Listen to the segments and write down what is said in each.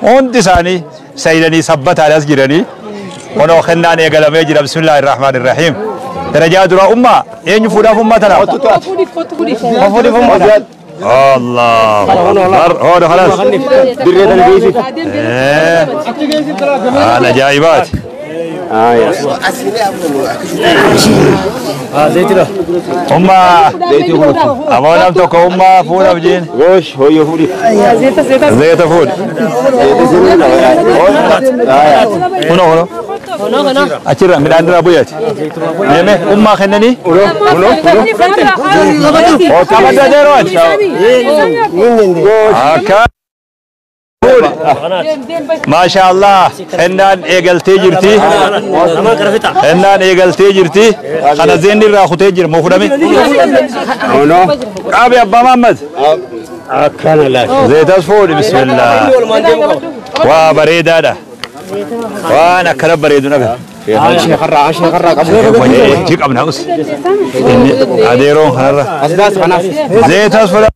Hundi isaanii sayyidanii sabbataadhaas jiranii. Kunoo kennaan eegalamee jira. Bismillahirrahmanirrahiim. Darajaa duraa ummaa eenyu fuudhaaf ummaa tana? Fuudhiif ummaa. Allahu akbar. Hooda خلاص. Waan ajaa'ibaati. Ummaa amoo nam tokko ummaa fuudhaaf jeen. Gosh, hoyo fuudhi. Zeeta fuudhi. Kunoo kunoo. Achirra midhaan irraa bu'eeti. Deeme ummaa kennanii. Qabadda adeeroo ati. Akka. Maasha Allah kennaan eegaltee jirti. Kennaan eegaltee jirti. Kana zeenni irraa kutee jira moo fudhame? Qaabi abbaa Mahammad. Akkana laata. Zeetas fuudhi bismillah. Waa bareedaadha. Waan akkana bareedu naga. Sheekarraa qabu. Ji qabna us. Adeeroon kanarra. Asdaas kanaaf. Zeetas fuudha.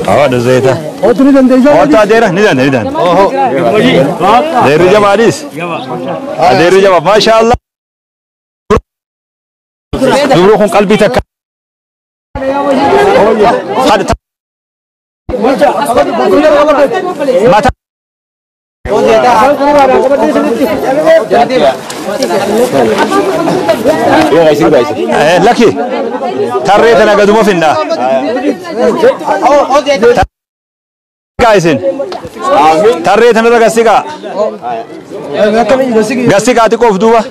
Hawa zeeta. Otu adeera ni danda'e ni danda'e. Adeerri jabaadhis. Adeerri jabaa maasha Allah. Dubruu kun qalbii takka. Mata. Laki tarree tana gaduma finna. Isin tarree tanarra gassiqaa. Gassiqaa xiqqoof duuba.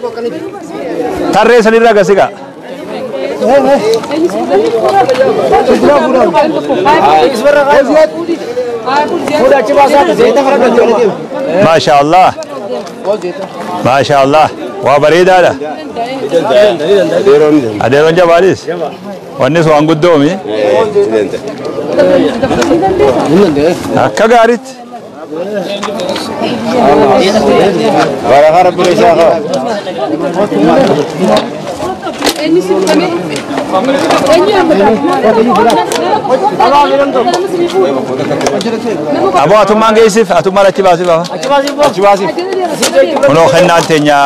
Tarree sanirra gassiqaa. Maasha Allah. Maasha Allah. Waa bareedaadha. Adeeroon jabaadhis. Wanni sun waan guddoomi. Akka gaariitti. Aboo atummaan geessif atummaan achi baasif afa. Kunoo kennaan teenya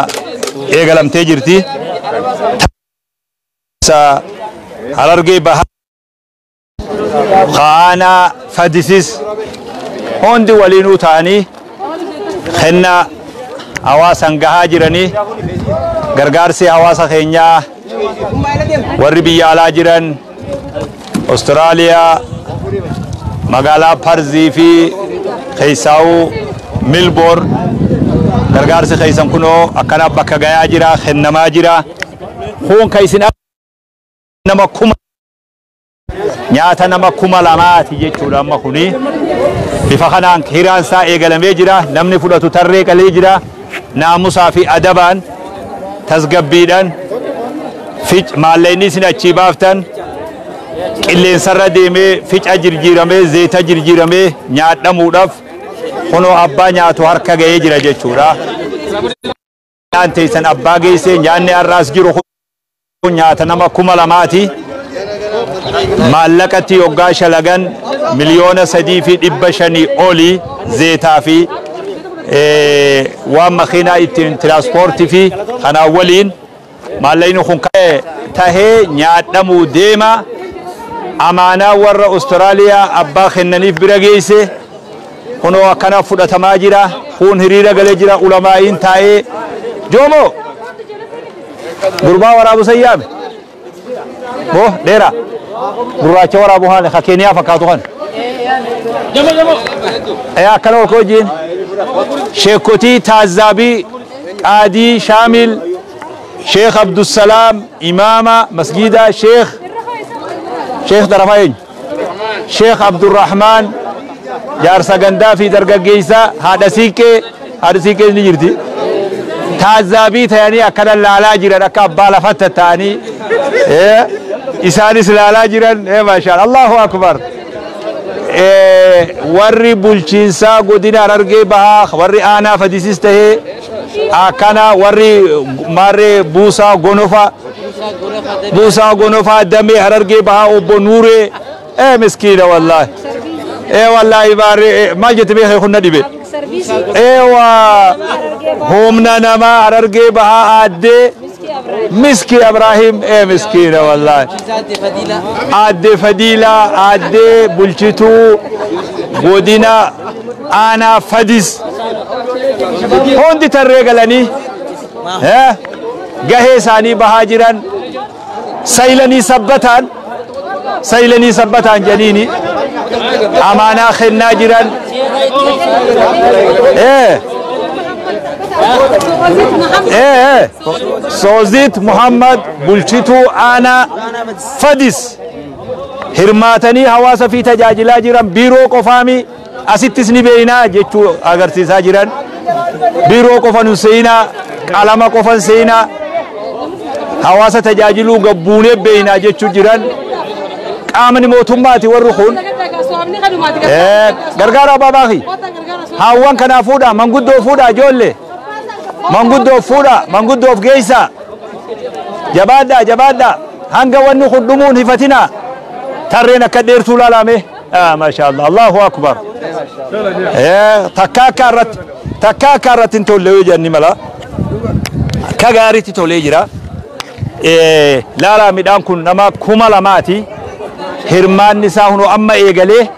eegalamtee jirti. Harargee bahaa Kaanaa Fadisis hundi waliinuu ta'anii kennaa hawaasan gahaa jiranii gargaarsi hawaasa keenyaa warri biyya alaa jiran Austraaliyaa magaalaa Parzii fi Keessaawuu Milboor gargaarsi keessan kunoo akkana bakka gayaa jira kennamaa jira kun ka isin nama kuma nyaata nama 2000 jechuudha amma kuni bifa kanaan hiraan isaa eegalamee jira namni fudhatu tarree qalee jira naamusaa fi adabaan tasgabbiidhaan maallaqni isin achii baaftan qilleensarra deemee fica jirjiiramee zeeta jirjiiramee nyaadhamuudhaaf kunoo abbaa nyaatu harka ga'ee jira jechuudha. Nyaanni teessan abbaa geessee nyaanni har'aas jiru kun nyaata nama 2000. Maallaqatti yoggaa shalagan 3,500,000 olii zeetaa fi waan makiinaa ittiin tiraanspoortii fi kanaan waliin maallaqni kun tahee nyaadhamuu deema. Amaanaa warra Austraaliyaa abbaa kennaniif bira geesse kunoo akkana fudhatamaa jira. Kun hiriira galee jira ulamaa'iin taa'ee joomoo gurbaa waraabu sayyaame boo dheeraa gurraacha waraabu haala ka Keeniyaa fakkaatu kana. Akkana ol wajjin sheekotii Taazzaabii Qaadii Shaamil Sheekh Abdusalaam Imaama Masgiida Sheekh Darafaa eenyu Sheekh Abdurrahmaan jaarsa gandaa fi dargaggeessa haadha siiqqee ni jirti. Taazzaabii ta'anii akkana laalaa jiran akka abbaa lafatti ta'anii isaanis laalaa jiran maashaa Allahu akbar. Warri bulchiinsaa godina Harargee bahaa warri aanaa Fadisis tahee akkana warri maarree buusaa gonofaa damee Harargee bahaa obbo Nuuree Miskiina wallaahi. Wallaahi baarri maal jette beekee kun na dhibe. Eewa humna namaa Harargee Bahaa aaddee Miski Abrahiim miskiina wallaahi. Aaddee Fadiilaa aaddee bulchituu godina aanaa Fadis hundi tarree galanii gahee isaanii bahaa jiran saylanii sabbataan saylanii sabbataan jedhaniini amaanaa kennaa jiran. Soozit Muhammad bulchituu aanaa Fadis hirmaatanii hawaasa fi tajaajilaa jiran biiroo qofaami asittis ni beeynaa jechuu agarsiisaa jiran. Biiroo qofa nun seenaa, qalama qofan seenaa, hawaasa tajaajiluu gabbuunee beeynaa jechuu jiran. Qaamni mootummaati warri kun gargaara abbaa haawwan kanaa fuudha, manguddoo fuudha, ijoollee manguddoo fuudha, manguddoof geessaa. Jabaadhaa jabaadhaa hanga wanni kun dhumuun hifatinaa. Tarreen akka dheertuu laalame. Maasha Allah, Allahu akbar. Takka akka irratti takka akka irratti hin tolle yoo jenni mala akka gaariitti tolee jira. Laalaa midhaan kun nama 2000ti. Hirmaanni isaa hunoo amma eegalee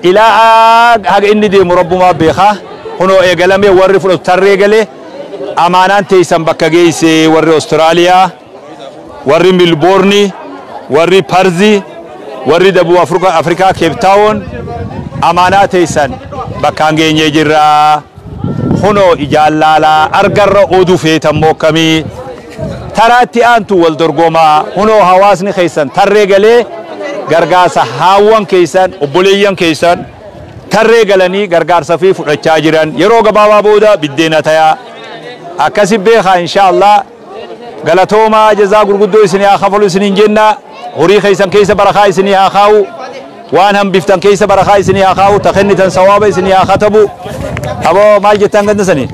ilaa haga inni deemu rabbumaa beekaa. Hunoo eegalamee warri fudhatu tarree galee amaanaan teessan bakka geesse warri Austraaliyaa, warri Milboorni, warri Parzi, warri Dabuu Afrikaa Cape Town amaanaa teessan bakkaan geenyee jirra. Hunoo ijaan laalaa argarra oduu feetammoo akkamii taraatti aantu wal dorgomaa. Hunoo hawaasni keessan tarree galee gargaarsa haawwan keessan obboleeyyan keessan tarree galanii gargaarsa fi fudhachaa jiran. Yeroo gabaabaa booda biddeena tayaa akkasi beekaa insha Allah. Galatoomaa jazaa gurguddoo isinii haa kafalu isiniin jenna. Horii keessan keessa barakaa isinii haa kaa'u, waan hambiftan keessa barakaa isinii haa kaa'u, takennitan sawaaba isinii haa katabu. Aboo maal jettan ganda sanii?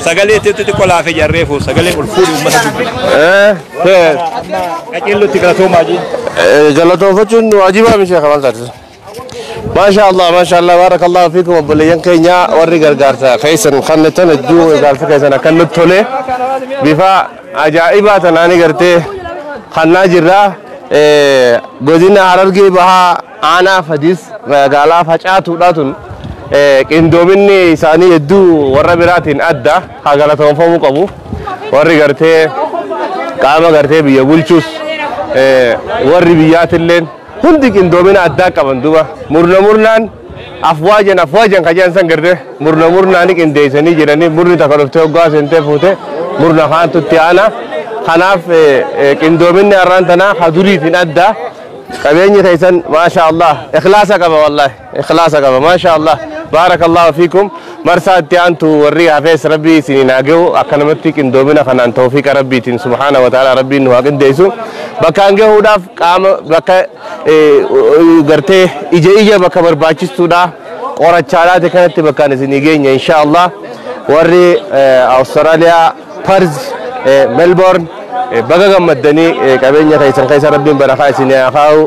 Sagalee itti xiqqoo laafee jarreefu sagalee ol fuudhi uummata dubbi. Qaceellotti galatoomaa jee. Galatoonfachuun waajibaa mishee kamal taatisa. Maasha Allah, maasha Allah, baarakallahu fiikum obboleeyyan keenya warri gargaarsa keessan kennitan hedduu gargaarsa keessan akka nutti tole bifa ajaa'ibaa tanaanii gartee kannaa jirra. Godina Harargee Bahaa aanaa Fadis magaalaa Facaatuudha tun qindoominni isaanii hedduu warra biraatiin adda haa galatoonfamuu qabu. Warri gartee qaama gartee biyya bulchus warri biyyaatilleen hundi qindoomina addaa qaban duba murna murnaan afwaajan afwaajan kajan san gartee murna murnaani qindeessanii jiranii murni takka dhuftee hoggaa seentee fuute murna kaantutti aana. Kanaaf qindoominni har'aan tanaa haduriitiin adda. Qabeenyi keessan maasha Allah ikhlaasa qaba, wallahi ikhlaasa qaba, maasha Allah, baarakallahu fiikum. Marsaa itti aantu warri hafees rabbii isiniin haa gahu akkanumatti qindoomina kanaan tawfiiqa rabbiitiin subhaana wa ta'ala rabbiin nu haa qindeessu. Bakkaan gahuudhaaf qaama bakka gartee ija ija bakka barbaachistuudha qorachaadhaati kanatti bakkaan isinii geenya insha Allah. Warri Awustiraaliyaa Parz Melbourne baga gammaddanii qabeenya keessan keessa rabbiin barakaa isinii haa kaa'u.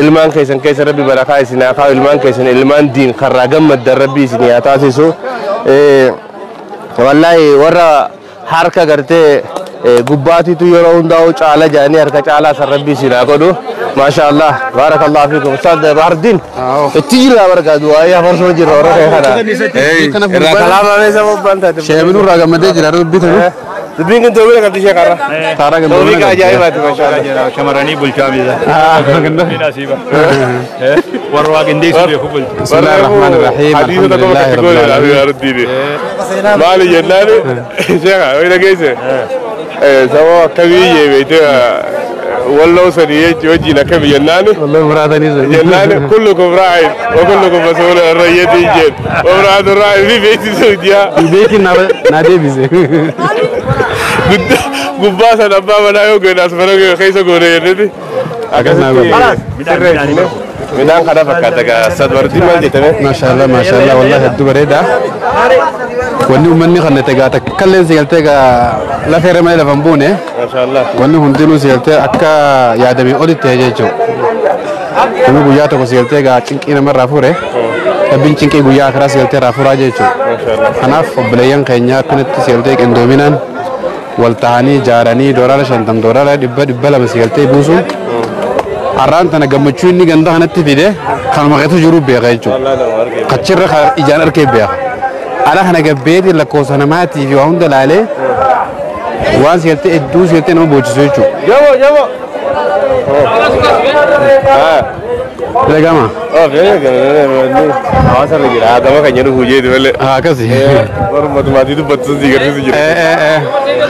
Ilmaan keessan keessa rabbi barakaa isinii haa kaa'u. Ilmaan keessan ilmaan diin karraa gammaddan rabbi isinii haa taasisu. Wallaahi warra harka gartee gubbaatitu yeroo hundaa'u caala jedhanii harka caalaa san rabbi isin haa godhu. Maasha Allah, baarakallahu fiikum. Ustaad Bahardin itti jira barka du'aa hafarsoo jira warra kee kana. Irraa kalaamaa meeshaa bobbaan taate. Sheeminuu irraa gammadee jira dubbii tanu. Dubbiin kun toomina qabdi ishee karra. Taaraa Toomiqa ajaa'ibaati maasha Allah. Shamarranii bulchaa miidha. Warra waa qindeessu beeku bulcha. بسم الله الرحمن الرحيم الحمد لله رب العالمين. Maali jennaan sheekha wayna geesse sababa akkamii jeebeete walloo sanii wajjin akkami jennaan والله مرادني jennaan kullukum raa'in wa kullukum mas'uulun an ra'iyyatihi jeen wa imra'atun raa'in fi beeyti zawjihaa بيتي نادي بيزي gubbaa sana abbaa manaa yoo goone as mana keessa goone jenneeti Akkasitti midhaan kana fakkaata gaa sadwartii maal jettame? Maashaallah maashaallah wallahi hedduu bareeda. Wanni uummanni kan itti gaa takka illee si galtee gaa lafa irra malee lafa hin buune. Maashaallah. Wanni hundinuu si galtee akka yaadamee olitti ta'e jechuudha. Namni guyyaa tokko si galtee gaa cinqii namarraa fuure. Rabbiin cinqii guyyaa akiraa si galtee irraa furaa jechuudha. Kanaaf obboleeyyan keenya akkanatti si galtee qindoominaan wal ta'anii ijaaranii doolaara 50 doolaara 100 200 si galtee buusuun har'aan tana gammachuu inni ganda kanatti fide kanuma keessa jiru beeka jechuudha. Achirra ijaan arkee beeka. Ala kana gabbeeti lakkoofsa namaatii fi waa hunda laalee waan si galtee hedduu si galtee nama boochisu jechuudha. Jabo jabo. Dhagama. Oh, hawaasa irra jira. Haadama kan jedhu hojii malee. Akkasi. Warra dubbatu si garsiisu jira.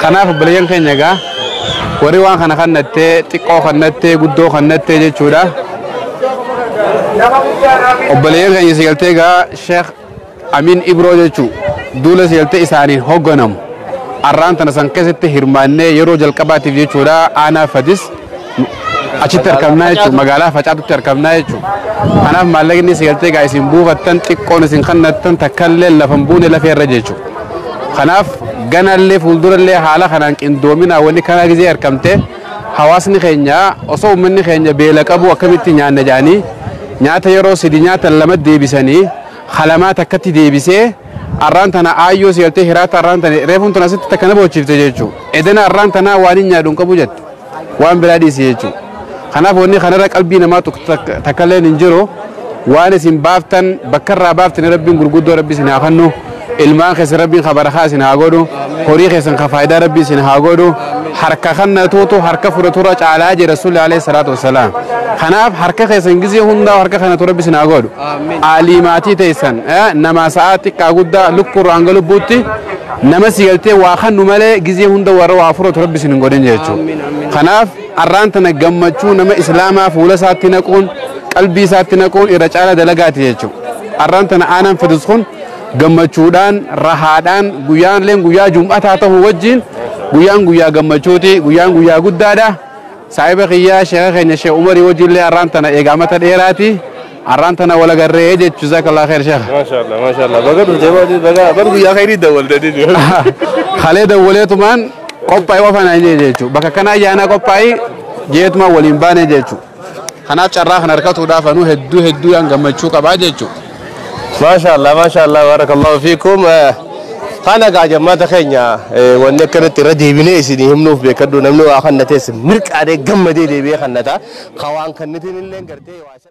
Kanaaf obboleeyyan keenya egaa warri waan kana kannattee xiqqoo kannattee guddoo kannattee jechuudha. Obboleeyyan keenya si galtee egaa Sheekh Amin Ibroo jechuu duula si galtee isaaniin hoogganamu. Arraan tana san keessatti hirmaannee yeroo jalqabaatiif jechuudha aanaa Fadis achitti argamnaa jechuudha magaalaa Facaatutti argamnaa jechuudha. Kanaaf maallaqni si galtee egaa isin buufattan xiqqoon isin kannattan takkallee lafa hin buune lafee irra jechuudha. Kanaaf ganallee fuuldurallee haala kanaan qindoominaa wanni kana gizee argamte hawaasni keenya osoo uummanni keenya beela qabu akkamitti nyaanna jedhanii nyaata yeroo sidi nyaata lama deebisanii halamaa takkatti deebisee arraan tana aayyoo si galtee hiraata arraan tana reefuun tana asitti takka na boochifte jechuudha. Edena arraan tanaa waan hin nyaadhu hin qabu jette waan biraa dhiisi jechuudha. Kanaaf wanni kanarra qalbii namaa takkalleen hin jiru waan isin baaftan bakka irraa baaftan rabbiin gurguddoo rabbi isin haa kennu. Ilmaan keessan rabbiin kabarakaa isin haa godhu. Horii keessan ka faayidaa rabbi isin haa godhu. Harka kannatuutu harka fudhaturra caalaa jira Rasuulli alayhi salaatu wassalaam. Kanaaf harka keessan gizee hundaa harka kanatu rabbi isin haa godhu. Aalii maatii teessan nama sa'aa xiqqaa guddaa lukkuurraa hanga lubbuutti nama si galtee waa kannu malee gizee hunda warra waa fudhatu rabbi isin hin godhin jechuudha. Kanaaf arraan tana gammachuu nama islaamaa fuula isaatti naquun qalbii isaatti naquun irra caala dalagaati jechuudha. Arraan tana aanaan Fadis kun gammachuudhaan rahaadhaan guyyaan leen guyyaa jum'ataa ta'uu wajjin guyyaan guyyaa gammachuuti guyyaan guyyaa guddaadha. Saahiba kiyyaa sheeka keenya Sheekh Umarii wajjillee arraan tana eegamata dheeraati. Arraan tana wal agarree jechuu jazakallah khair sheekh. Maashaallah maashaallah. Baga dhuftee baga bar guyyaa khairii dawwaltee Kalee dawwaleetumaan qophaa'ee qofa naan jee jechuudha. Bakka kana ayyaana qophaa'ee jeetumaan waliin baane jechuudha. Kanaaf carraa kana harkatuudhaaf anuu hedduu hedduu yaan gammachuu qabaa jechuudha. Maashaallah maashaallah barakallahu fiikum. Kana gaa jammaata keenya wanni akkanatti irra deebinee isinii himnuuf beekadhu namni waa kannatees mirqaadee gammadee deebi'ee kannata. Ka waan kannitiin illee gartee waa isa